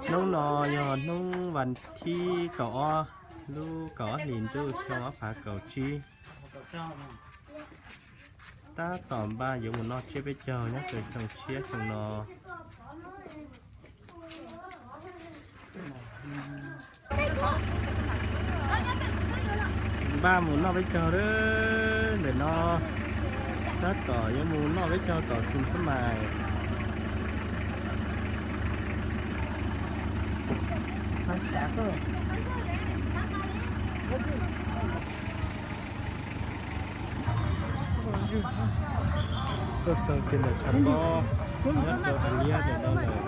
Hnub no yog hnub vas thib kaum ob, lub kaum ob hlis ntuj xyoo ob phav kaum tsib. Tab tom npaj yuav mus noj tsiab peb caug nyob rau xyoo tshiab xyoo no. Npaj mus noj peb caug ntawm no, tab tom yuav mus noj peb caug tom xum xab mais. Tuaj txog kiag ntawm tshav pob nyob rau hauv liab ntawm no lawm.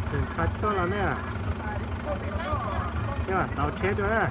Tseem kha tshuaj los ne, xauv tsheb dua na.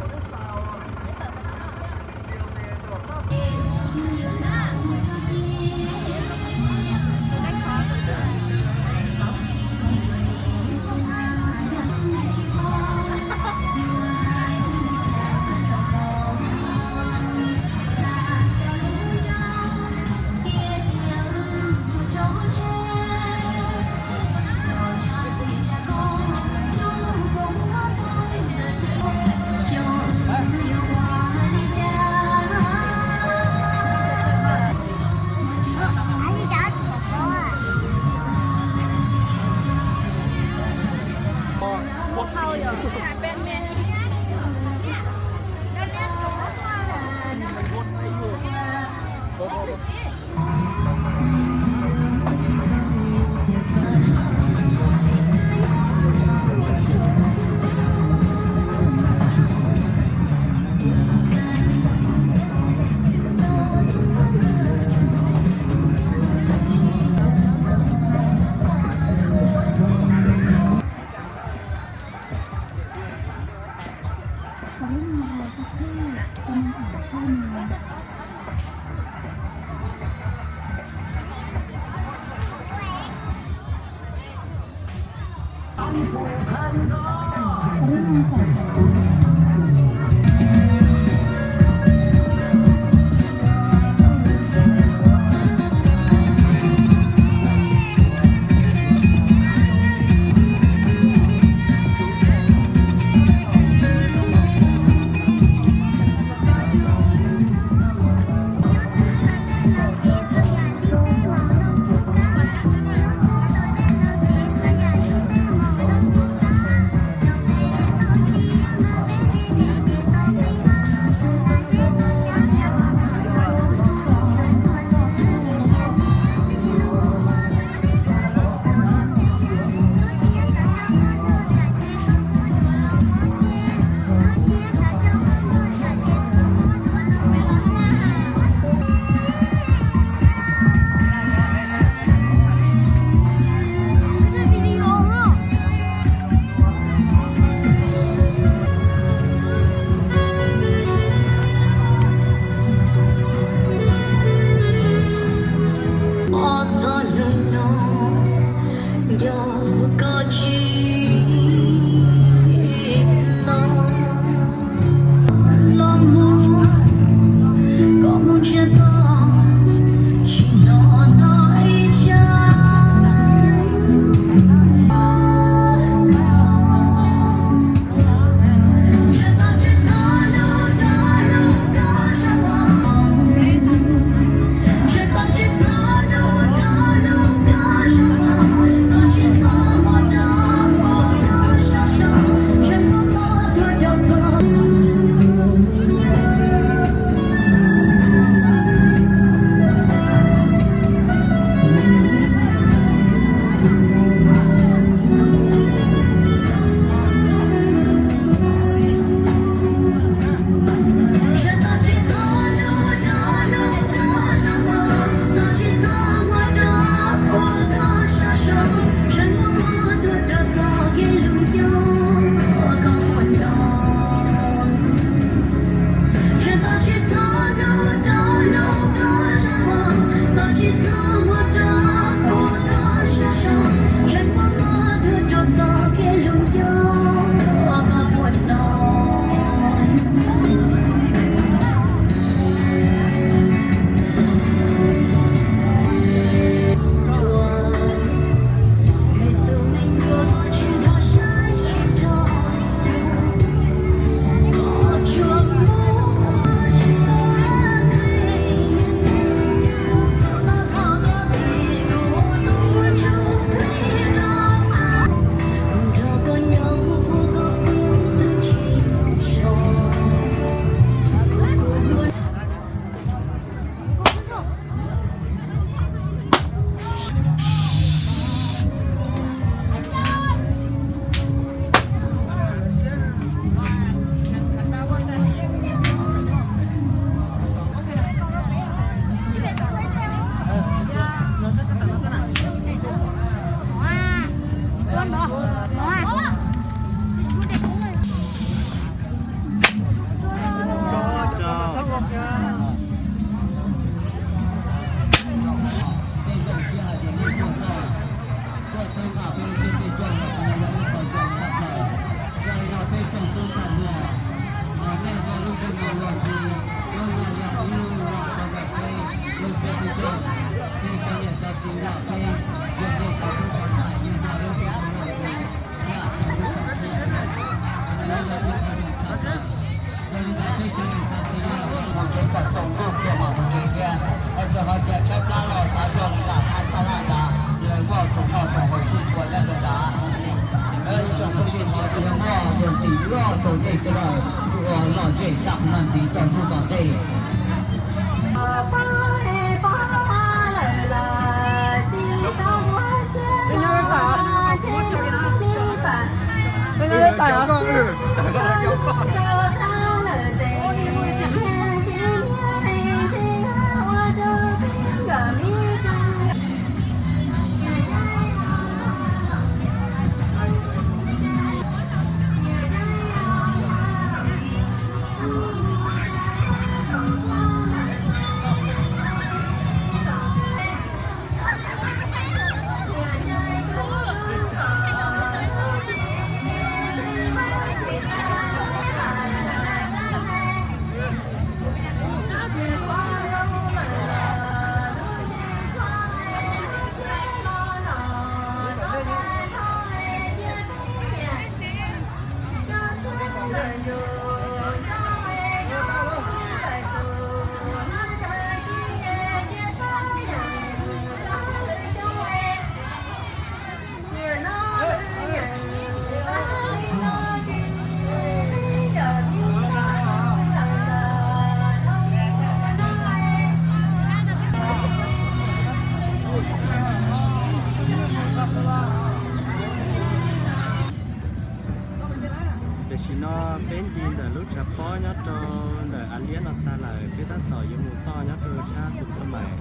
Tam sim no peb nce ntawm lub tshav pob nyob rau ntawm Av Liab no tag lawm, peb tab tom yuav mus toj nyob rau sab Xoom Xab Mais.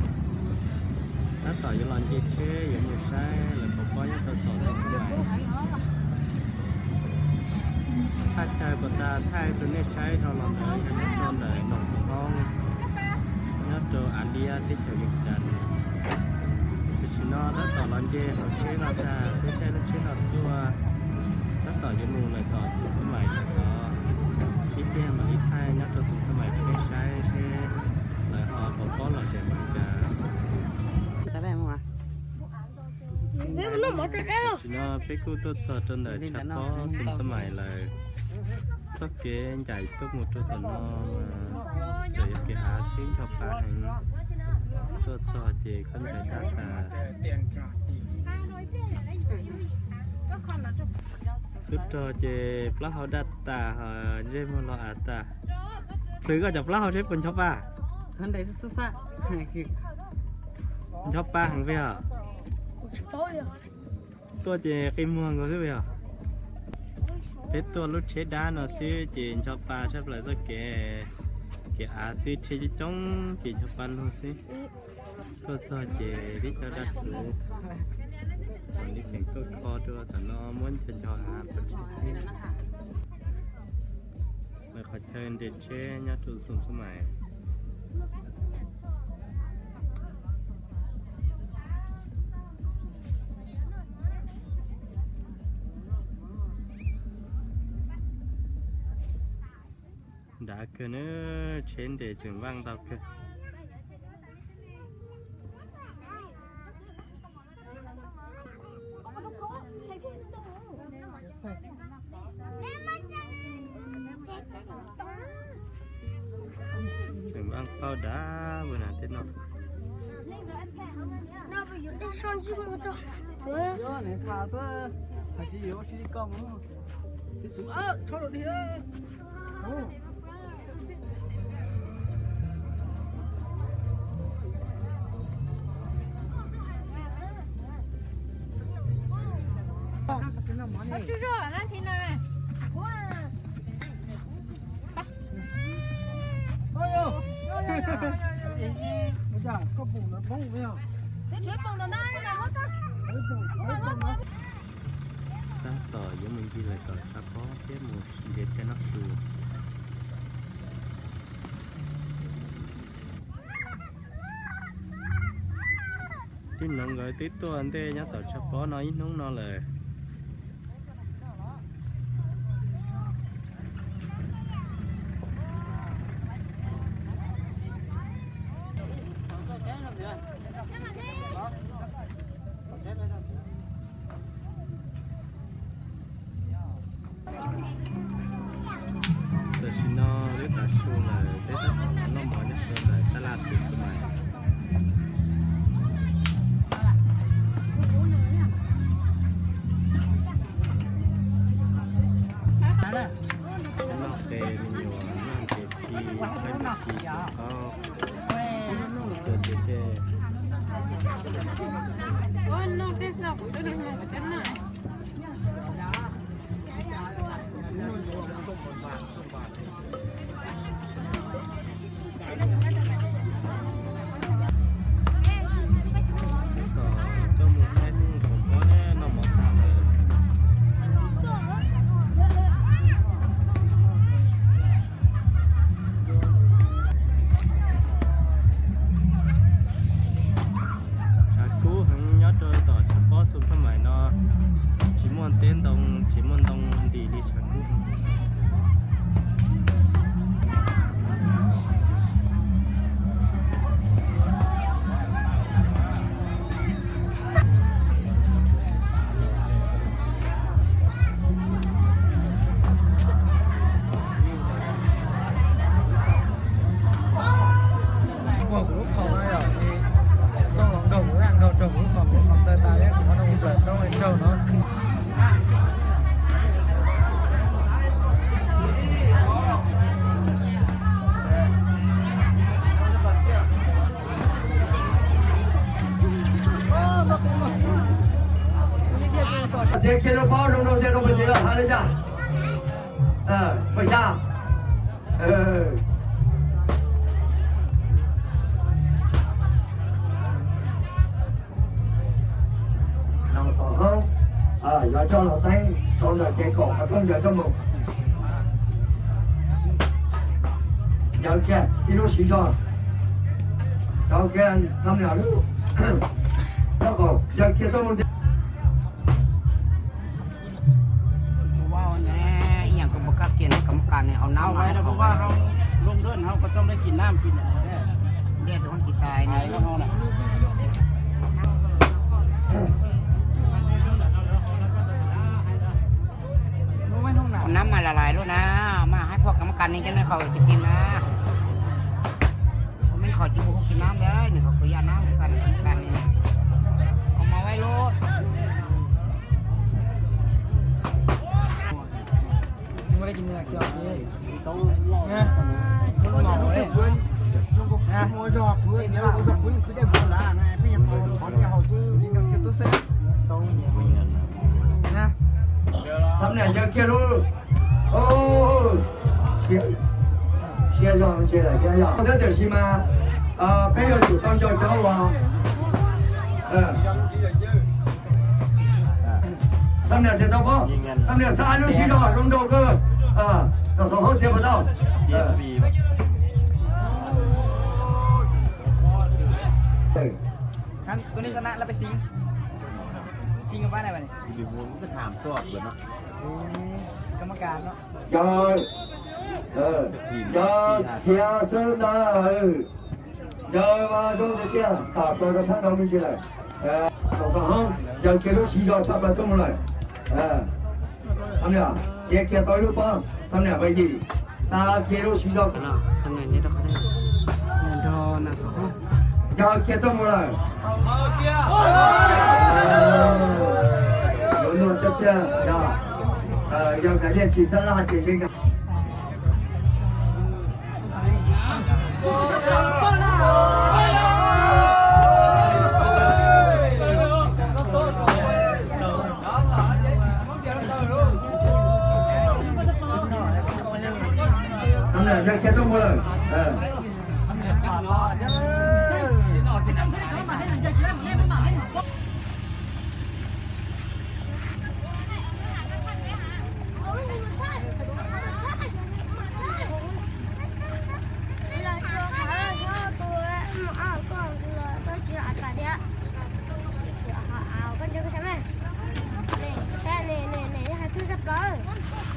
Tab tom yuav los nce tsheb yuav mus saib lawv pov pob nyob rau tom Xoom Xab Mais. Thaj chaw puas tas thaij rau nej saib dhau los ntawd yog nyob rau ntawm Noom Xoom Hoob, nyob rau Av Liab teb chaws Vees Cas. Tam sim no tab tom los nce hauv tsheb no tag, peb caij lub tsheb no tuaj, tab tom yuav mus lawm tom Xoom Xab Mais tod. Ib pliag mam li thaij nyob rau Xoom Xab Mais rau nej saib seb lawv ho pov pob lom zem npaum cas. Tam sim no peb kuj tuaj txog rau ntawm tshav pob Xoom Xab Mais lawm. Txoj kev ncaim tuaj mus rau tom no mas txawm yog kev av xwb ncho pa heev. Tuaj txog ces koj ncaim daj tas. Twb rog ces plaub hau daj tas, ntsej muag los av tas. Plhws koj cov plaub hau seb puas ncho pa. Ncho pa heev pes os. Tuaj ces qi muag nkaus xwb pes os. Peb tuaj lub tsheb dab no xwb ces ncho pa tshaj plaws txoj kev, kev av xwb, tsheb coob coob ces ncho pa luag xwb. Tuaj txog ces tib co dab tsuv li xeem tuaj kho rau tom no muab ncho ncho av pov tseg xwb. Lawv qhov chaw nres tsheb nyob rau Xoom Xab Mais. Nrad kawg na, tsheb nres tseem vaj ntau kawg. Tseem vaj pauj dav ua na tej no. Tab tom yuav mus ncig lawm tom tshav pob thiab mus nce tej noj su. Tij Noov nkawd twb tuaj ntej nyob tom tshav pob no ib hnub no lawm. Tam sim no lub tav su lawm, peb tab tom los noj mov nyob rau ntawm tab laj Xoom Xab Mais. Noj qe me nyuam, noj nce ci, noj nce ci rau qaub, txua nce dej. Tshav kub heev nyob rau tom tshav pob Xu Thab Maim no, tsis muaj teb ntoo, tsis muaj ntoo ntim li tshav kub. Kuv lub qhov no yog, tooj los nkaug kuv, nkaug rau kuv lub qhov, kuv lub qhov tawg tas thiab, kuv qhov no kuv plawv roob li nraug no. Txiav kiag lub pob zoo rau tias rau pes tiv los hais li cas? Pes xya. Los xov hoob, yog coj los teeb rau ntawm ces kaum qhov rooj ntawd coj mus. Yog kiag ib lub siv zog, rau kiag xam niam lub, rau kom yog kiag tuaj mus ntxiv. Ib yam koj puas kab kiag ne, koj muab qas ne, au nab mas hais qhov ntiaj tug kis tais ne. Au nab mas lam lais lub na, mas hais phoj koj muab qas ne cov nej qhov tsis kiag na. Ua meej qhov tsis mus hu kis nab ntawd, nws qhov kuv yaj nab qas ne, qas ne, qhov mas vaib lub. Xam niam yog kiag lub, siab zog ces lawm thiab yog, tab tiam sis mas peb yuav tsum tau nco cov uas xam niam txiav tau pob, xam niam xav lub siv zog zoo nraug kawg, los xov hoob txiav puas tau. Cov, cov khiav xwb ntag. Cov mas zoo tiag tiag, tam plaws rau sab nraud me ntsis lawm. Los xov hoob, yog kiag lub siv zog tshaj plaws tuaj mus lawm. Xam niam txiav kiag tau ib lub pob, xam niam vas yim xa kiag lub siv zog. Yog kiag tuaj mus lawm. Luag tiag tiag, yog Xav Liaj tsis xab laj ces zeeg. Xam niam yog kiag tuaj mus lawm.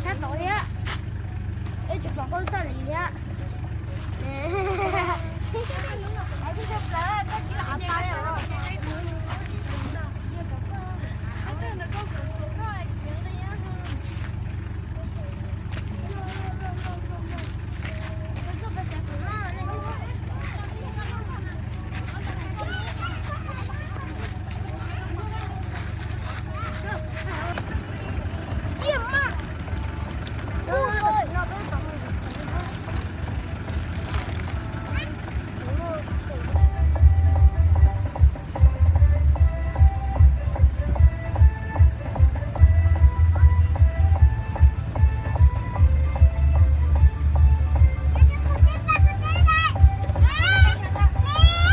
Sab tod thiab, ib tsis pom koj xaj li thiab.